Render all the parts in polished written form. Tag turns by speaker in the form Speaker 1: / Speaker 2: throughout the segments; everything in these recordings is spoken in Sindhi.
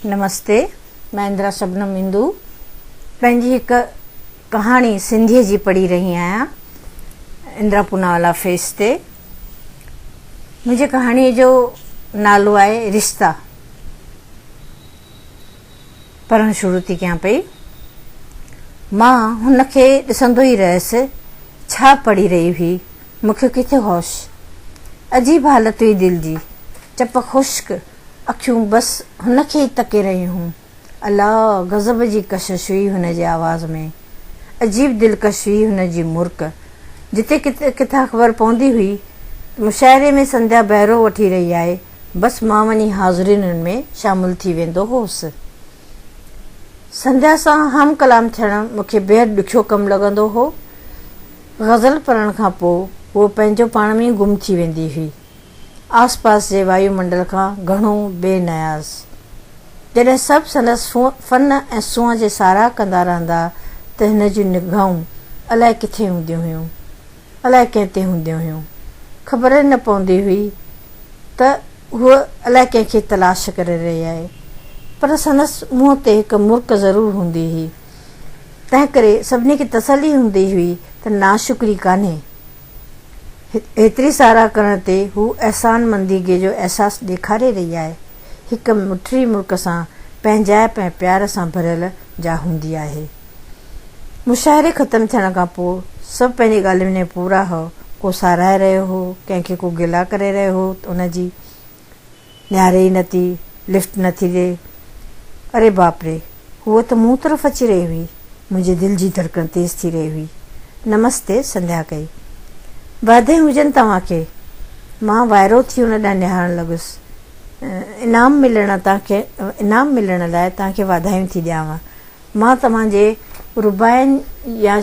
Speaker 1: نمستي، مان اندرا شبنم هندو پنهنجي هڪ ڪهاڻي سنڌيء جي پڙهي رهي آهيان اندرا پوناوالا فيس تي. منهنجي ڪهاڻيء جو نالو آهي رشتا. پڙهڻ شروع ٿي ڪيان پئي. مان هن کي ڏسندو ئي رهيس. ڇا پڙهي رهي هئي؟ مون کي ڪٿي هوش. عجيب حالت هئي دل جي. چپ خشڪ، اکيون بس هن کي ئي تڪي رهيون هيون. الا! غضب جي ڪشش هئي هن جي آواز ۾. عجيب دلڪش هئي هن جي مرڪ. جتي ڪٿان خبر پوندي هئي ته مشاعري ۾ سنڌيا بهرو وٺي رهي آهي، بس مان وڃي حاضرينن ۾ شامل ٿي ويندو هوس. سنڌيا سان هم ڪلام ٿيڻ مون کي بيحد ڏکيو ڪم لڳندو هو. غزل پڙهڻ کان پوء هوء پنهنجو پاڻ ۾ ئي گم ٿي ويندي هئي. آس پاس جي وايو منڊل کان گهڻو بي نياز. جڏهن سڀ سندس فن ۽ سونهن جي ساراهه ڪندا رهندا ته هن جون نگاهون الائي ڪٿي هونديون هيون. الائي ڪنهن تي هونديون هيون. خبر ئي نه پوندي هئي ته هوء الائي ڪنهن کي تلاش ڪري رهي آهي. پر سندس منهن تي هڪ مرڪ ضرور هوندي هئي. تنهنڪري سڀني کي تسلي هوندي هئي ته ناشڪري ڪانهي. هيتري ساراهه ڪرڻ تي هوء احسانمنديگيء جو احساس ڏيکاري رهي آهي. هڪ مٺڙي مرڪ سان پنهنجائپ ۽ پيار سان ڀريل جا هوندي آهي. مشاعري ختم ٿيڻ کان پوء سڀ پنهنجي ڳالهين ۾ پورا هئا. ڪو ساراهي رهيو هو، ڪنهن کي ڪو گلا ڪري رهيو هو ته ان جي نهاري ئي نٿي، لفٽ نٿي ڏئي. اري باپ ري! هوء ته مون طرف اچي رهي هئي. منهنجي دل جي ڌڙڪڻ تيز ٿي رهي هئي. نمستي سنڌيا ڪئي. واڌايون هجن توهان کي. مان وائرو ٿي ان ڏانهن نهارڻ لڳس. انعام ملڻ توهان کي انعام ملڻ لاء توهان کي واڌايون ٿي ڏيانو. مان توهان جي رباعين يا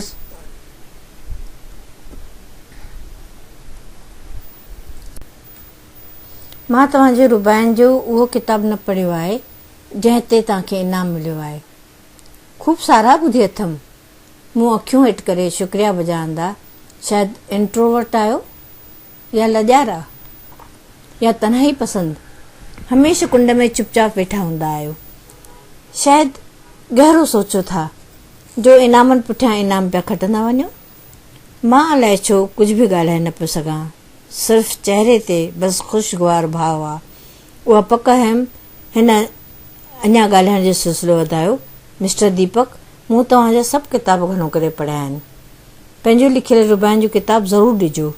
Speaker 1: مان توهان جي رباعين جو اهو ڪتاب نه پڙهيو آهي، جنهن تي توهان کي انعام مليو آهي. خوب ساراهه ٻڌي اٿم. مون اکيون هيٺ ڪري شڪريا بجا آندا. شايد انٽروورٽ آهيو يا لڄارا يا تنهائي پسند. هميشه ڪنڊ ۾ چپ چاپ ويٺا هوندا آهيو. شايد گهرو سوچو ٿا جو انعامن پٺيان انعام پيا کٽندا وڃو. مان الائي ڇو ڪجهه به ڳالهائي نه پيو سگهان. صرف چهري تي بس خوشگوار ڀاء هئا. اها پڪ هيم هن اڃا ڳالهائڻ جو سلسلو وڌايو، مسٽر ديپڪ، مون توهان جا سڀ ڪتاب گهڻو ڪري پڙهيا آهن. پنهنجو لکيل رباعين جو ڪتاب ضرور ڏجو.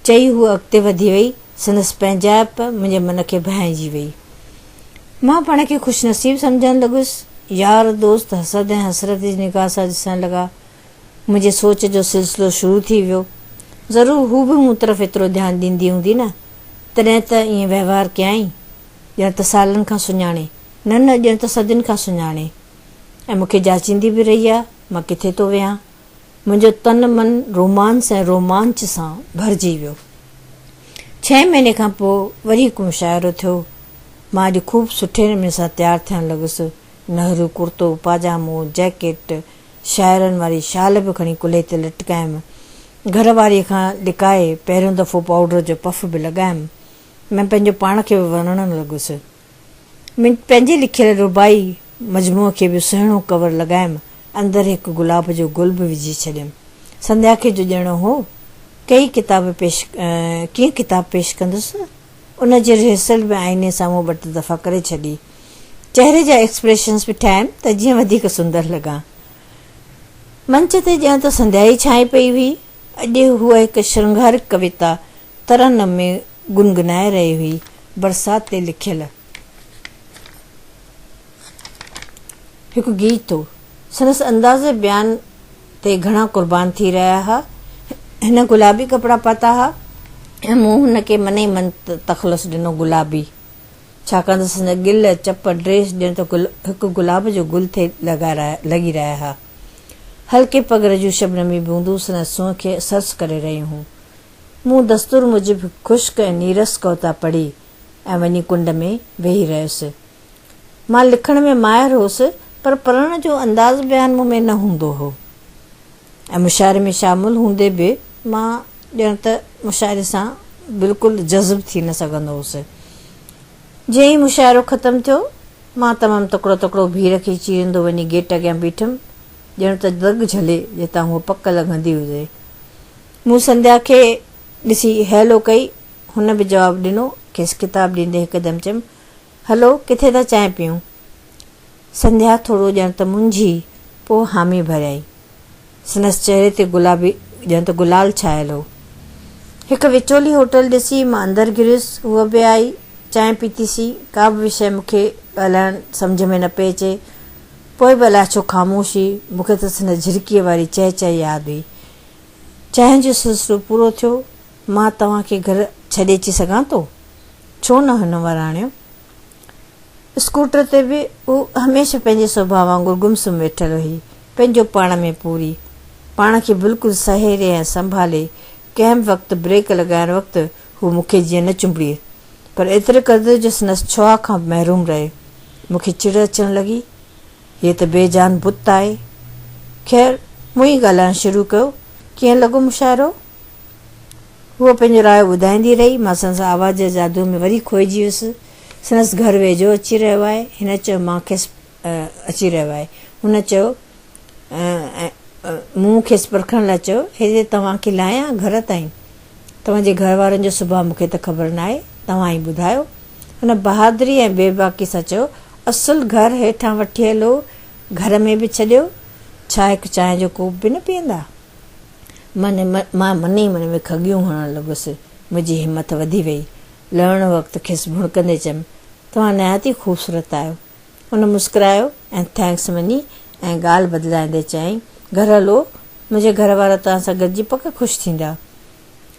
Speaker 1: چئي هوء اڳتي وڌي وئي. سندس پنهنجائپ منهنجي من کي ڀانئجي وئي. مان پاڻ کي خوش نصيب سمجهڻ لڳس. يار دوست حسد ۽ حسرت جي نگاهه سان ڏسڻ لڳا. منهنجي سوچ جو سلسلو شروع ٿي ويو. ضرور هو به مون طرف ايترو ڌيان ڏيندي هوندي نه؟ تڏهن ته ائين وهنوار ڪيائين. ڄڻ ته سالن کان سڃاڻي. نه نه ڄڻ ته صدين کان سڃاڻي. ۽ مون کي جاچيندي به رهي آ، مان ڪٿي ٿو ويهان. منهنجو تن من رومانس ۽ رومانچ سان ڀرجي ويو. ڇهين مهيني کان پوء وري هڪ مشاعرو ٿيو. مان اڄ خوب سٺي نموني سان تيار ٿيڻ لڳس. نهرو ڪرتو، پاجامو، جئڪيٽ، شاعرن واري شال به کڻي ڪلهي تي لٽڪايم. گهر واريء کان لڪائي پهريون دفعو پائوڊر جو پف به لڳايم. مان پنهنجو پاڻ کي به وڻڻ لڳس. پنهنجي لکيل رباعي مجموعه کي به سهڻو ڪور لڳايم، اندر هڪ گلاب جو گل به وجهي ڇڏيم. سنڌيا کي جو ڏيڻو هو، ڪيئي ڪتاب پيش ڪيئن ڪتاب پيش ڪندس؟ ان جي ريهرسل به آئيني سامهون ٻه ٽي دفعا ڪري ڇڏي. چهري جا ايڪسپريشنز به ٺاهيم ته جيئن وڌيڪ سندر لڳان. منچ تي ڄڻ ته سنڌيا ئي ڇانئي پئي هئي. اڄ هوء هڪ شرنگارڪ ڪويتا ترنم ۾ گنگنائي رهي هئي، برسات تي لکيل هڪ گيت هو. سندس انداز بيان تي گهڻا قربان ٿي رهيا ها. هن گلابي ڪپڙا پاتا ها ۽ مون هن کي من ئي من تخلص ڏنو گلابي. ڇاڪاڻ ته سندس ڳل، چپ، ڊريس ڄڻ ته هڪ گلاب جو گل ٿي لڳي رهيا ها. هلڪي پگهر جون شبنمي بوندون سندس سونهن کي سرس ڪري رهيون هيون. مون دستور موجب هڪ خشڪ ۽ نيرس ڪوتا پڙهي ۽ وڃي ڪنڊ ۾ ويهي رهيس. مان لکڻ ۾ ماهر هوس پر پڙهڻ جو انداز بيان مون ۾ نه هوندو هو ۽ مشاعري ۾ شامل هوندي به مان ڄڻ ته مشاعري سان بلڪل جذب ٿي نه سگهندو هوس. جيئن ئي مشاعرو ختم ٿيو مان تمام تڪڙو تڪڙو ڀيڙ کي چيريندو وڃي گيٽ اڳيان بيٺم، ڄڻ ته دڳ جهلي جتان هوء پڪ لنگهندي هجي. مون سنڌيا کي ڏسي هيلو ڪئي، هن به جواب ڏنو، کيس ڪتاب ڏيندي هڪدم چيم، هلو، ڪٿي ٿا چانهه پيئون؟ سنڌيا ٿورو ڄڻ ته منجهي، پوء حامي ڀريائين. سندس چهري تي گلابي ڄڻ ته گلال ڇانيل هو. هڪ وچولي هوٽل ڏسي مان اندر گهريس، هوء به آئي، چانهه پيتيسين، ڪا به وشيه مون کي ڳالهائڻ سمجهه ۾ نه پئي اچي، پوء به الاء ڇو خاموش هئي، مون کي ته سندس جهرڪيء واري چهه چهه ياد هئي. چانهه جو سلسلو پورو ٿيو، مان توهان کي گهر ڇڏي اچي سگهان ٿو؟ ڇو نه هن وراڻيو. اسڪوٽر تي به هوء هميشه پنهنجي سڀاء وانگر گم سم ويٺل هئي، پنهنجو پاڻ ۾ پوري، پاڻ کي بلڪل سهيڙي ۽ سنڀالي، ڪنهن به وقت بريڪ لڳائڻ وقت هوء مون کي جيئن نه چنبڙي، پر ايتري قدر جو سندس ڇهاء کان به محروم رهي. مون کي چڙ اچڻ لڳي. هيء ته بي جان بت آهي. خير، مون ئي ڳالهائڻ شروع ڪيو، ڪيئن لڳو مشاعرو؟ هوء پنهنجو رايو ٻڌائيندي رهي. مان سندس آواز جي جادوء ۾ وري کوئجي ويس. سندس گهر ويجهو اچي رهيو آهي. هن چيو، مان کيس اچي رهيو آهي. هن چيو ۽ مون کيس پرکڻ لاء چيو، هتي توهان کي لاهيان گهر تائين؟ توهان جي گهر وارن جو سڀاء مون کي ته خبر ناهي، توهان ئي ٻڌايو. هن بهادري ۽ بيباڪي سان چيو، اصل گهر هيٺان وٺي هلو، گهر ۾ به ڇڏيو، ڇا هڪ چانهه جو ڪوپ به نه پيئندا؟ مان من ئي من ۾ کڳيون هڻڻ لڳس. منهنجي همٿ وڌي وئي. لهڻ وقت کيس ڀڻڪندي چيم، توهان نهايت ئي خوبصورت آهيو. هن مسڪرايو ۽ thanks مڃي ۽ ڳالهه بدلائيندي چيائين، گهر هلو، منهنجي گهر وارا توهان سان گڏجي پڪ خوش ٿيندا.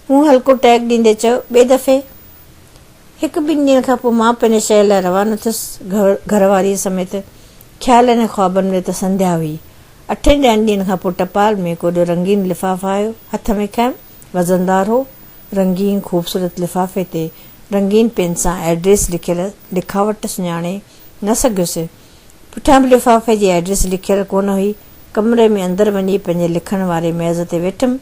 Speaker 1: مون هلڪو ٽهڪ ڏيندي چيو، ٻئي دفعي. هڪ ٻن ڏينهن کان پوء مان پنهنجي شهر لاء روانو ٿيس، گهر واريء سميت. خيالن ۽ خوابن ۾ ته سنڌيا هئي. اٺن ڏهن ڏينهن کان پوء ٽپال ۾ هڪ وڏو رنگين لفافو آيو. هٿ ۾ کنيم. وزندار هو. رنگين خوبصورت لفافي تي رنگين پين سان ائڊريس لکيل لکاوٽ سڃاڻي نه سگهيس. پٺيان به لفافي جي ائڊريس لکيل ڪونه هئي. ڪمري ۾ اندر وڃي پنهنجي لکڻ واري ميز تي ويٺم.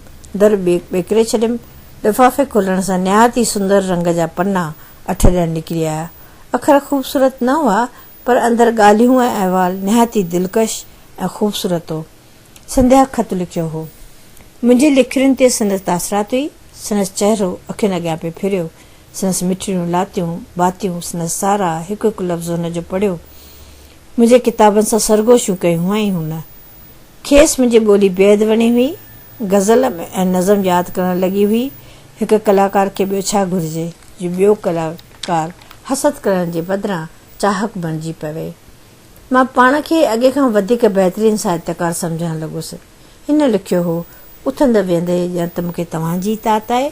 Speaker 1: در ٻيڪري ڇڏيم. لفافي کولڻ سان نهايت ئي سندر رنگ جا پنا اٺ ڏهه نڪري آيا. اکر خوبصورت نه هئا پر اندر ڳالهيون ۽ احوال نهايت ئي دلڪش ۽ خوبصورت هو. سنڌيا خط لکيو هو. منهنجي لکڻين تي سندس تاثرات هئي. سندس چهرو اکين اڳيان پئي ڦريو. سندس مٺڙيون لاتيون، باتيون، سندس ساراهه، هڪ هڪ لفظ هن جو پڙهيو. منهنجي ڪتابن سان سرگوشيون ڪيون هئائين هن. کيس منهنجي ٻولي بيحد وڻي هئي. غزل ۽ نظم ياد ڪرڻ لڳي هئي. هڪ ڪلاڪار کي ٻيو ڇا گهرجي جو ٻيو ڪلاڪار حسد ڪرڻ جي بدران چاهڪ بڻجي پوي. مان پاڻ کي اڳي کان وڌيڪ بهترين ساهتيڪار سمجهڻ لڳس. هن لکيو هو، اٿندي ويهندي ڄڻ ته مون کي توهان جي ئي تات آهي.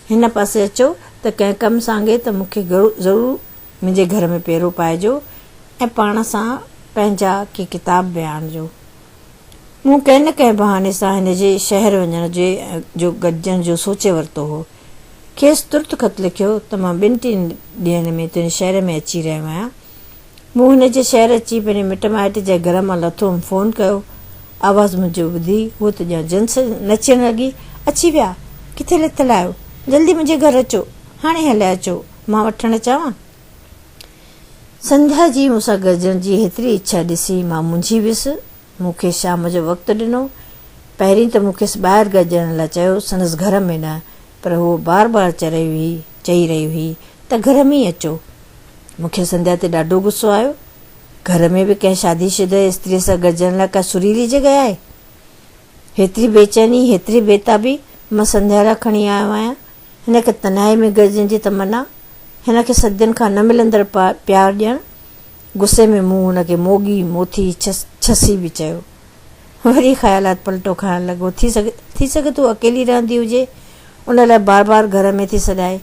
Speaker 1: هن پاسي اچو ته ڪنهن ڪم سانگي ته مون کي ضرور منهنجي گهر ۾ پيرو پائجو ۽ پاڻ سان پنهنجا ڪي ڪتاب به آڻجو. مون ڪنهن نه ڪنهن بهاني سان هن جي شهر وڃڻ جي جو گڏجڻ جو سوچي ورتو هو. کيس ترت خط لکيو ته مان ٻن ٽن ڏينهن ۾ تنهنجي شهر ۾ اچي رهيو آهيان. مون هن جي شهر اچي پنهنجي مٽ مائٽ جي گهر مان لٿو هوم فون ڪيو. آواز منهنجو ٻڌي هوء ته ڄڻ جنس نچڻ لڳي، اچي ويا؟ ڪٿي لٿل آهيو؟ جلدي منهنجي گهر اچو، هاڻي هليا اچو، مان وٺڻ اچانو؟ سنڌيا جي مون سان گڏجڻ جي هيتري اڇا ڏسي مان منجهي ويس. مون کيس شام جو وقت ڏنو. پهرين ته مون کيس ٻاهر گڏجڻ لاء چيو، سندس گهر ۾ نه، پر هوء بار بار چئي رهي هئي ته گهر ۾ ئي اچو. مون کي سنڌيا تي ڏاڍو غصو آيو. گهر ۾ به ڪنهن شادي شده استريء سان گڏجڻ لاء ڪا سريلي جڳهه آهي؟ هيتري بيچيني، هيتري بيتابي مان سنڌيا لاء کڻي آيو آهيان. هن کي تنهائي ۾ گڏجڻ جي تمنا، هن کي صدين کان نه ملندڙ پيار ڏيڻ. غصي ۾ مون هن کي موڳي، موٿي، ڇسي به چيو. وري خيالات پلٽو کائڻ لڳو. ٿي سگهي ٿو هوء اڪيلي رهندي هجي، ان لاء بار بار گهر ۾ ٿي سڏائي.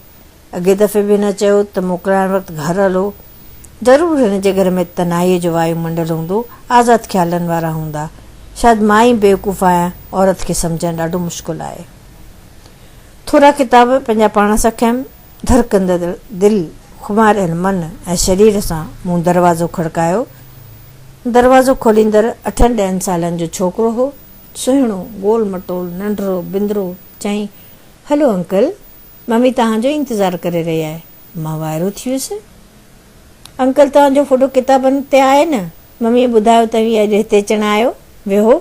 Speaker 1: اڳئين دفعي به هن چيو ته موڪلائڻ وقت گهر هلو. ضرور هن جي گهر ۾ تنهائيء جو وايو منڊل هوندو، آزاد خيالن وارا هوندا. شايد مان ئي بيوقوف آهيان، عورت کي سمجهڻ ڏاڍو مشڪل آهي. ٿورا ڪتاب پنهنجا پاڻ سان کنيم، ڌڙڪندڙ دل، خماريل من ۽ شرير سان مون دروازو کڙڪايو. دروازو کوليندڙ اٺن ڏهن سالن جو ڇوڪرو هو. سهڻو، گول مٽول، ننڍڙو، بندرو. چيائين، هلو انڪل! ممي توهان جو ئي انتظار ڪري رهي آهي. مان وائرو ٿي ويس. انڪل توهان جو فوٽو ڪتابن تي آهي نه؟ مميء ٻڌايو توهين اڄ هتي اچڻ آيو ويهو.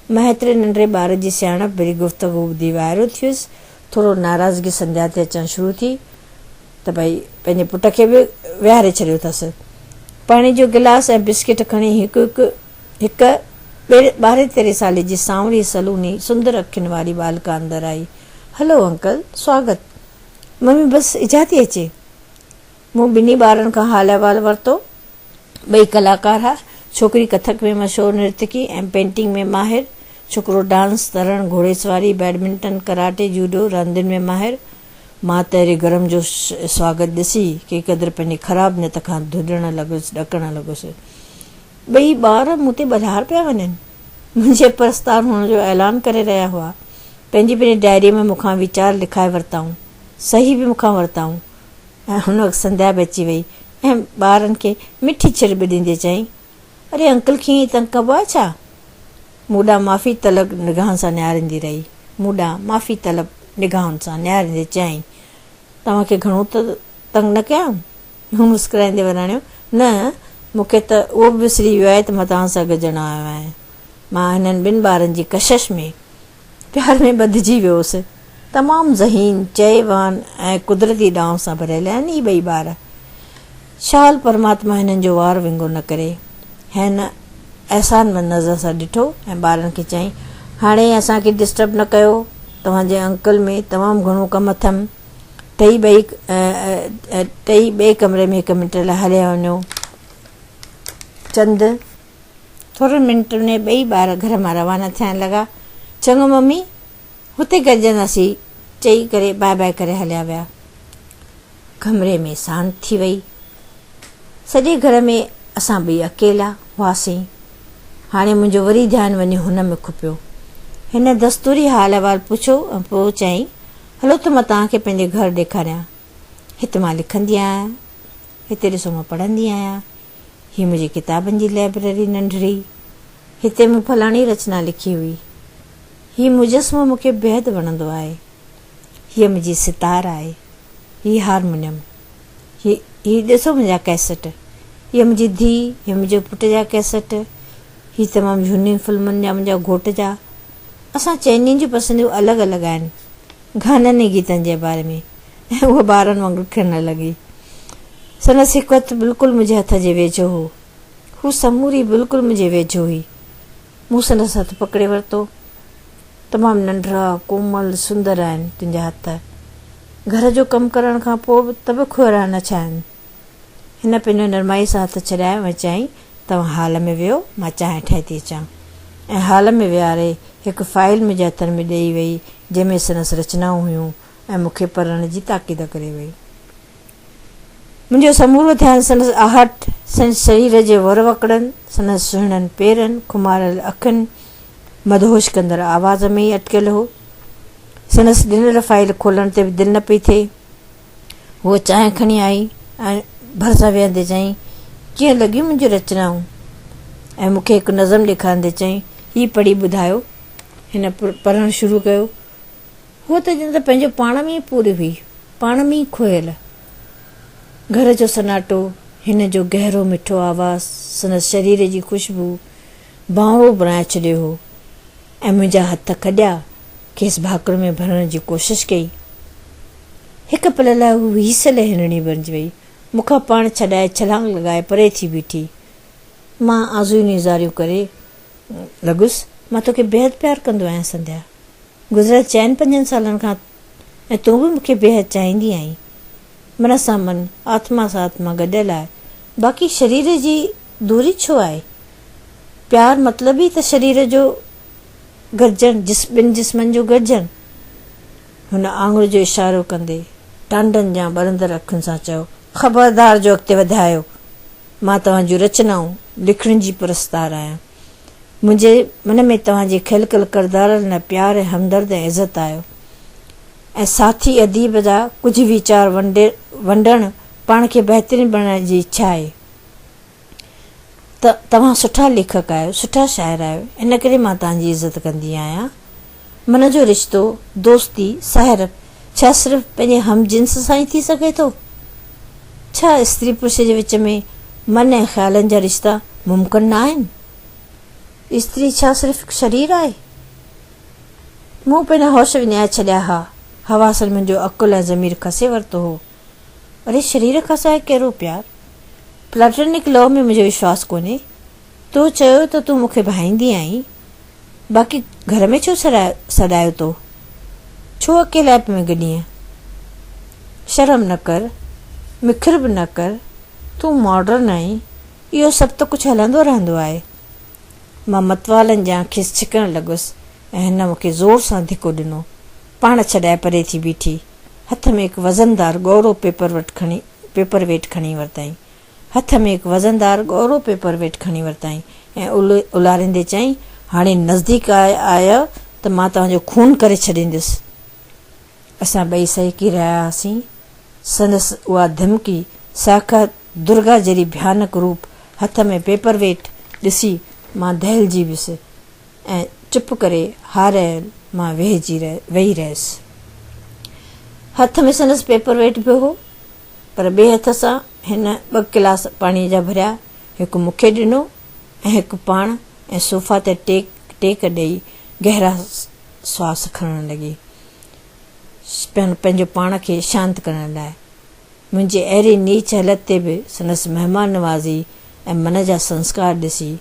Speaker 1: مان هيتري ننڍڙي ٻار جي سياڻپ ڀري گفتگو ٻڌي وائرو ٿيس. ٿورو ناراضگي سنڌيا تي اچڻ شروع ٿي ته ڀئي پنهنجي پٽ کي به ويهاري ڇڏيو اٿس. پاڻي جو گلاس ۽ بسڪٽ کڻي هڪ هڪ هڪ ٻارهين تيرهين سالي جي سانوري سلوني سندر اکين واري ٻالڪا اندر آئي. هلو انڪل، سواگت. ممي بس اجها ٿي اچي. مون ٻنهي ٻارن کان حال احوال ورتو. ٻئي ڪلاڪار ها. ڇوڪري ڪٿڪ ۾ مشهور نرتڪي ۽ پينٽنگ ۾ ماهر. ڇوڪرو ڊانس، ترڻ، گهوڙيسواري، بيڊمنٽن، ڪراٽي، جوڊو راندين ۾ ماهر. مان ته اهڙي گرم جوش سواگت ڏسي ڪي قدر پنهنجي خراب نيت کان ڌڏڻ لڳس، ڏڪڻ لڳس. ٻئي ٻار مون تي ٻلهار پيا وڃن. منهنجي پرستار هئڻ جو اعلان ڪري رهيا هئا. پنهنجي پنهنجي ڊائريء ۾ مون کان ويچار لکائي ورتائون. صحيح به مون کان ورتائون. ۽ هن وقت سنڌيا به اچي وئي ۽ ٻارن کي مٺي ڇڙٻ ڏيندي چيائين، اري انڪل کي ائين تنگ ڪبو آهي ڇا؟ مون ڏانهن معافي طلب نگاهن سان نهاريندي رهي. مون ڏانهن معافي طلب نگاهن سان نهاريندي چيائين، توهان کي گهڻو ته تنگ نه ڪيان؟ مون مسڪرائيندي وراڻيو، نه، مون کي ته اهو به وسري ويو آهي ته مان توهان سان گڏجڻ آيو آهيان. مان هنن ٻن ٻارن جي ڪشش ۾. پيار ۾ ٻڌجي ويو هوس. تمام ذهين، چئيوان ۽ قدرتي ڏانء سان ڀريل آهن هي ٻئي ٻار. شال پرماتما هنن جو وار ونگو نه ڪري. هن احسان مند نظر سان ڏٺو ۽ ٻارن کي چيائين، هاڻي اسان کي ڊسٽرب نه ڪيو، توهان جي انڪل ۾ تمام گهڻو ڪم اٿم. ٽئي ٻئي ٽئي ٻئي ڪمري ۾ هڪ منٽ لاء هليا وڃو. چند. ٿورن منٽن ۾ ٻئي ٻار گهر مان روانا ٿيڻ لڳا. چڱو ممي، هتي گڏجنداسين چئي ڪري باء باء ڪري هليا ويا. ڪمري ۾ سانت ٿي وئي. سڄي گهر ۾ اسان ٻئي اڪيلا هئاسين. هاڻي منهنجو وري ڌيان وڃي هن ۾ کپيو. هن دستوري حال احوال پڇيو ۽ پوء چيائين، هلو ته مان توهان کي پنهنجي گهر ڏيکاريان. هت مان لکندي آهيان. هتي ڏسو مان پڙهندي آهيان. هي منهنجي ڪتابن جي لئبرري ننڍڙي. هتي مون فلاڻي رچنا لکي هئي. هي مجسمو مون کي بيحد وڻندو آهي. هيء منهنجي ستار آهي. هي هارمونيم. هي هي ڏسو منهنجا ڪئسٽ. هيء منهنجي ڌيء، هي منهنجي پٽ جا ڪئسٽ. هي تمام جهونين فلمن جا منهنجا گهوٽ جا. اسان چئني جون پسنديون الڳ الڳ آهن. گانن ۽ گيتن جي باري ۾. ۽ هوء ٻارن وانگر کلڻ لڳي. سندس هڪ هٿ بلڪل منهنجي هٿ جي ويجهو هو. هوء سموري بلڪل منهنجي ويجهو هئي. مون سندس هٿ پڪڙي ورتو. تمام ننڍڙا، ڪومل، سندر آهن تنهنجا هٿ. گهر جو ڪم ڪرڻ کان پوء به ته به کهرا نه ڇائن. هن پنهنجو نرمائيء سان هٿ ڇڏايو ۽ چيائين، توهان هال ۾ ويهو، مان چانهه ٺاهي ٿي اچان. ۽ هال ۾ ويهاري هڪ فائيل منهنجي هٿن ۾ ڏيئي ويئي، جنهن ۾ سندس رچنائون هيون ۽ مون کي پڙهڻ جي تاڪيد ڪري ويئي. منهنجو سمورو ڌيان سندس آهٽ، سندس شرير جي ور وڪڙن، سندس سهڻن پيرن، خماريل اکين، مدهوش ڪندڙ آواز ۾ ئي اٽڪيل هو. سندس ڏنل فائيل کولڻ تي به دل نه پئي ٿئي. هوء چانهه کڻي آئي ۽ ڀرسان ويهندي چيائين، ڪيئن لڳيون منهنجون رچنائون؟ ۽ مون کي هڪ نظم ڏيکاريندي چيائين، هي پڙهي ٻڌايو. هن پڙهڻ شروع ڪيو. هوء ته ڄڻ ته پنهنجو پاڻ ۾ ئي پوري هئي، پاڻ ۾ ئي کوهيل. گهر جو سناٽو، هن جو گهرو مٺو آواز، سندس شرير جي خوشبو بانورو بڻائي ڇڏيو هو ۽ منهنجا هٿ کڄيا، کيس ڀاڪر ۾ ڀرڻ جي ڪوشش ڪئي. هڪ پل لاء هوء هيسيل هرڻي بڻجي وئي. مون کان پاڻ ڇڏائي ڇلانگ لڳائي پري ٿي بيٺي. مان آزويون نيزاريون ڪري لڳس، مان توکي بيحد پيار ڪندو آهيان سنڌيا. گذريل چئن پنجن سالن کان ۽ تون به مون کي بيحد چاهيندي آهين. من سان من، آتما سان آتما گڏيل آهي. باقي شرير جي دوري ڇو آهي؟ پيار مطلب ئي ته شرير جو گڏجڻ، ٻن جسمن جو گڏجڻ. هن آڱر جو اشارو ڪندي ٽانڊن جيان ٻرندڙ اکين سان چيو، خبردار جو اڳتي وڌايو! مان توهان جون رچنائون لکڻين جي پرستار آهيان. منهنجي من ۾ توهان جي خلقيل ڪردارن لاء پيار ۽ همدرد ۽ عزت آيو ۽ ساٿي اديب جا ڪجهه ويچار ونڊڻ پاڻ کي بهترين بڻائڻ جي اڇا آهي ته توهان سٺا ليکڪ آهيو، سٺا شاعر آهيو، ان ڪري مان توهان جي عزت ڪندي آهيان. من جو رشتو، دوستي، ساهرپ ڇا صرف پنهنجي هم جنس سان ئي ٿي سگهي ٿو؟ ڇا استري پرش جي وچ ۾ من ۽ خيالن جا رشتا ممڪن نه آهن؟ استري ڇا صرف هڪ شرير آهي؟ مون پنهنجا هوش وڃائي ڇڏيا ها. حواسن منهنجو عقل ۽ ضمير کسي ورتو هو. اڙي شرير کان سواء ڪهڙو پيار؟ پلاٽونڪ لو ۾ منهنجو وشواس ڪونهي. تو چيو ته تون مون کي ڀائيندي آهين. باقي گهر ۾ ڇو سڏايو تو؟ ڇو اڪيلائپ ۾ گڏينء؟ شرم نه ڪر، مکر به نه ڪر، تون ماڊرن آهين، اهو سڀ ته ڪجهه هلندو رهندو آهي. مان متوالن جيان کيس ڇڪڻ لڳس ۽ هن مون کي زور سان ڌڪو ڏنو. پاڻ ڇڏائي پري ٿي بيٺي. هٿ ۾ هڪ وزندار ڳوڙهو پيپر وٽ کڻي پيپر ويٽ کڻي ورتائين. هٿ ۾ هڪ وزندار ڳورو پيپر ويٽ کڻي ورتائين ۽ الاريندي چيائين، هاڻي نزديڪ آيؤ ته مان توهان جو خون ڪري ڇڏيندس. اسان ٻئي سهڪي رهيا هئاسين. سندس اها ڌمڪي، ساکيات درگا جهڙي ڀيانڪ روپ، هٿ ۾ پيپر ويٽ ڏسي مان دهلجي ويس ۽ چپ ڪري هاريل مان ويهجي ويهي رهيس. هٿ ۾ سندس پيپر ويٽ به هو. پر ٻئي هٿ سان هن ٻه گلاس پاڻيء جا ڀريا، هڪ مون کي ڏنو ۽ هڪ پاڻ ۽ صوفا تي ٽيڪ ٽيڪ ڏيئي گهرا سواس کڻڻ لڳي، پنهنجو پاڻ کي شانت ڪرڻ لاء. منهنجي اهڙي نيچ هلت تي به سندس مهمان نوازي ۽ من جا سنسڪار ڏسي،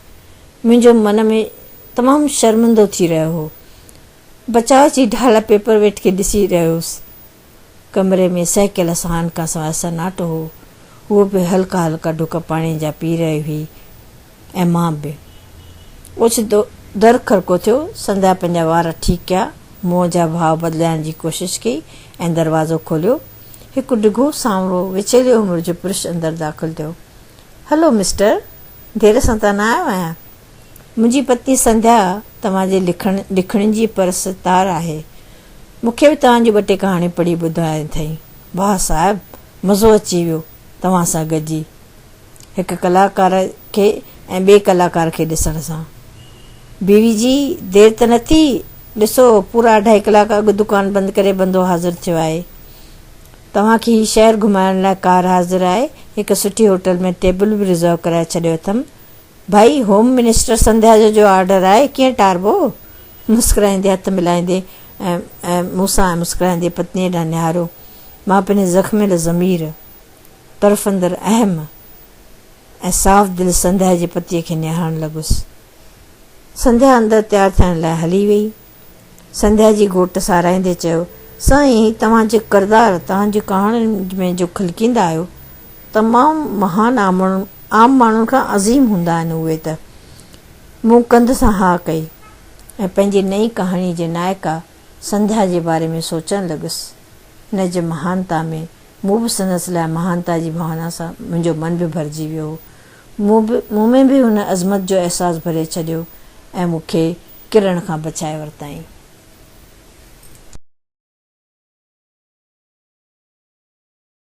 Speaker 1: منهنجو من ۾ تمام شرمندو ٿي رهيو هو. بچاء جي ڍال پيپر ويٽ کي ڏسي رهيو هوس. ڪمري ۾ سهڪيل ساهن کان سواء سناٽو هو. هوء به هلڪا هلڪا ڍڪ پاڻيء جا پي رهي هئي ۽ مان به. اوچتو در کڙڪو ٿيو. سنڌيا پنهنجا وار ٺيڪ ڪيا، منهن جا ڀاو بدلائڻ جي ڪوشش ڪئي ۽ دروازو کوليو. هڪ ڊگهو، سانورو، وچيلي عمر جو پرش اندر داخل ٿيو. هلو مسٽر! دير سان ته نه آيو آهيان. منهنجي پتني سنڌيا توهان جي لکڻ لکڻين جي پرستار آهي. مون کي به توهان جون ٻه ٽي ڪهاڻيون پڙهي ٻڌايون اٿئي. واهه صاحب! مزو اچي ويو توهان سان گڏجي. هڪ ڪلاڪار کي ۽ ٻئي ڪلاڪار کي ڏسڻ سان. بيوي جي، دير ته نه ٿي؟ ڏسو، پورا اڍائي ڪلاڪ اڳ دڪان بند ڪري بندو حاضر ٿيو آهي. توهان کي هي شهر گهمائڻ لاء ڪار حاضر آهي. هڪ سٺي هوٽل ۾ ٽيبل به رزرو ڪرائي ڇڏيو اٿم. ڀائي هوم منسٽر سنڌيا جو جو آرڊر آهي ڪيئن ٽاربو؟ مسڪرائيندي هٿ ملائيندي ۽ مون سان ۽ مسڪرائيندي پتنيء ڏانهن نهاريو. مان پنهنجي زخميل ضمير، تڙڦندڙ اهم ۽ صاف دل سنڌيا جي پتيء کي نهارڻ لڳس. سنڌيا اندر تيار ٿيڻ لاء هلي ويئي. سنڌيا جي گهوٽ ساراهيندي چيو، سائين توهان جي ڪردار توهان جي ڪهاڻين ۾ جو خلقيندا آهيو، تمام مهان عام ماڻهن کان عظيم هوندا آهن اهي ته. مون ڪنڌ سان ها ڪئي ۽ پنهنجي نئين ڪهاڻيء جي نائڪا سنڌيا جي باري ۾ سوچڻ لڳس. هن جي مهانتا ۾ مون به سندس لاء مهانتا جي ڀاونا سان منهنجو من به ڀرجي ويو هو. مون به مون ۾ به هن عظمت جو احساس ڀري ڇڏيو ۽ مون کي ڪرڻ کان بچائي ورتائين.